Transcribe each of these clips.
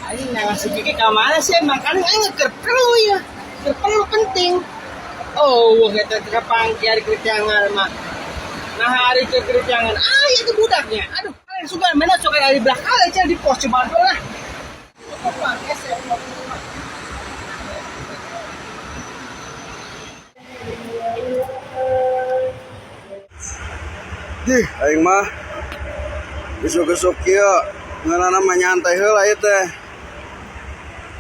Aing nang si Kiki ka mana sih? Makanya aing keur perlu ya. Keur perlu penting. Oh, kita kapanggih ari kerjangan mah. Nah, hari ke kerjangan. Ah, itu budaknya. Aduh, kalian suka mana suka dari belakang aja di pos coba lah. Dih, aing mah isuk-isuk kieu ngeunana mah nyantai heula ieu teh.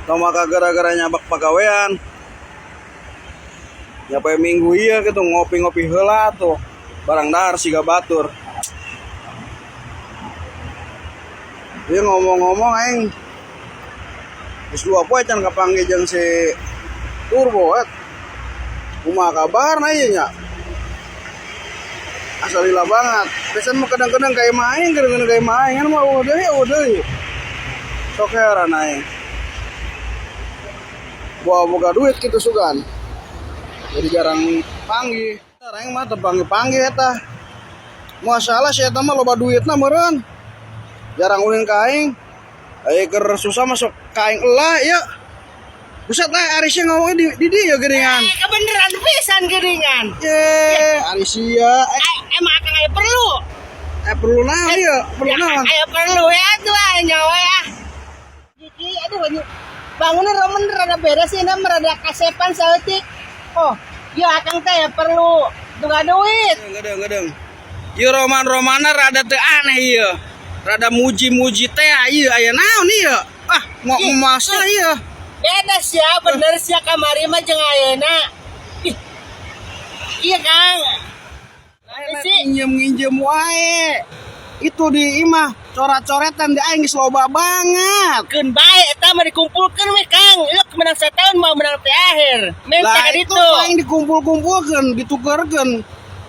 Tong maka gara-gara nyabak pagawean. Nyampe minggu ieu kitu ngopi-ngopi heula tuh. Barang dahar siga batur. Ieu ngomong-ngomong aing geus 2 poe can kapanggih jeung si Turbo et. Kumaha kabarna ieu nya? Asa lila banget. Biasana mah kadang-kadang ka imah aing, kadang-kadang ka imah aing mah eueuh deui, eueuh deui. Sok heran aing. Boa boga duit kitu sugan. Jadi jarang panggih. Aing mah teu panggih-panggih eta. Moal salah si eta mah loba duitna meureun. Jarang ulin ka aing. Aya keur susah masuk ka aing elah ieu. Buset lah ari sia ngomongnya di dieu geuningan. Eh, kebeneran pisan geuningan. Ye, ari sia. Eh, Eh, emang akang aya perlu. eh perlu naon ieu? Perlu naon? Ayo perlu ya tuh ayo nyawa ya. Kiki, aduh ini bangunnya romen rada beda sih, ini rada kasepan saeutik. Oh, iya akang teh ya perlu duga duit. Gedeung, gedeung. Ieu roman-romana rada teu aneh ieu. Rada muji-muji teh ieu aya naon ieu? Ah, mau masa ieu. Beda sih ya, bener sih ya kamari mah jeung ayeuna. Ih. Iya, Kang. Sih nginjem-nginjem wae. Itu di imah coret-coretan di aing geus loba banget. Keun bae eta mah dikumpulkeun we, Kang. Lu menang setahun mau menang teh akhir. Minta Lah ka itu ditu. aing dikumpul-kumpulkeun, ditukerkeun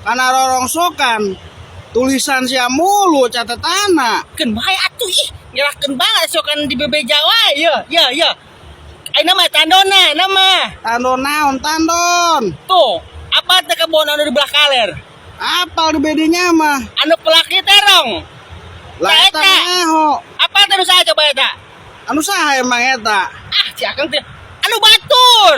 kana rorongsokan. Tulisan sia mulu catetana. Keun bae atuh ih, nyerahkeun banget sokan di BB Jawa. Yo, yo, yo. Ayeuna mah tandona nama. Tandon naon tandon? Tuh, apa teh kebon anu di belah kaler? Apal di bedenya mah. Anu pelaki terong. Lah Lah, eta eta. ngeho. Apa teh nu saha coba eta? Anu saha emang eta? Ah, si akang teh anu batur.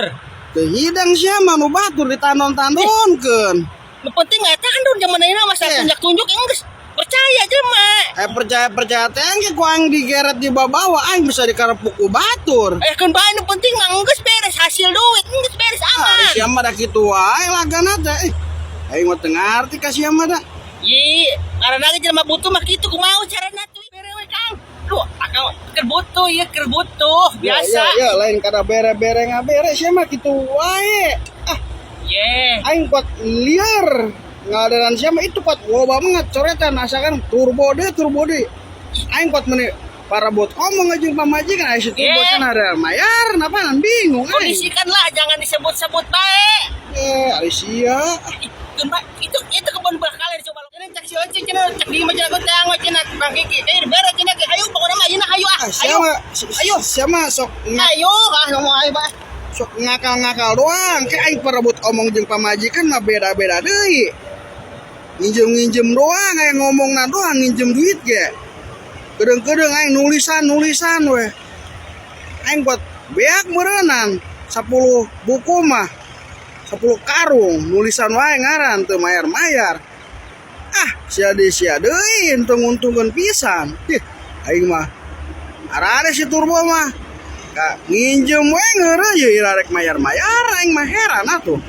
Teu hidang sia mah nu batur ditandon-tandonkeun. Nu penting mah tandon zaman ayeuna mah Eh. tunjuk-tunjuk geus percaya jelema. Eh percaya-percaya teh engke ku aing digeret di babawa aing bisa dikarepuk ku batur. Eh keun bae nu penting mah geus beres hasil duit, geus beres Ah, aman. sia mah da kitu wae lagana teh. Ih, aing mah teu ngarti ka sia mah da. Yi, karena ge jelema butuh mah kitu kumaha carana tuh bere we Kang. Duh, akang keur butuh ieu keur butuh biasa. Ya, ya, ya, lain kada bere-bere ngabere sia mah kitu wae. Ah, Ye. aing kuat liar. Ngadaran sia mah itu kuat loba banget coretan asalkan turbo deh turbo deh. Aing kuat meni para bot ngomong aja pamajikan aya si turbo Eh. can ada mayar napaan bingung aing. Kondisikan lah jangan disebut-sebut bae. Eh, ari sia. Ih, keun bae itu kebon belah kaler coba. Cenah cek si Oncing cenah cek di mah cenah teh cenah Bang Kiki. Eh bere cenah ge hayu pokona mah ayeuna hayu ah. Ah, Ayo. mah Ayo. sia mah sok Ayo, ah ngomong ayo bae. sok ngakal-ngakal doang. Kayak aing parebut omong jeung pamajikan mah beda-beda deui. Nginjem-nginjem doang aing ngomongna doang nginjem duit ge. Kedeung-kedeung aing nulisan-nulisan we. Aing buat beak meureunnan 10 buku mah 10 karung nulisan wae ngaran teu mayar-mayar. Ah, sia deui sia deui teu nguntungkeun pisan. Ih, aing mah arade si Turbo mah. Ka nginjem we ngeureuh ye rarek mayar-mayar aing mah heran atuh.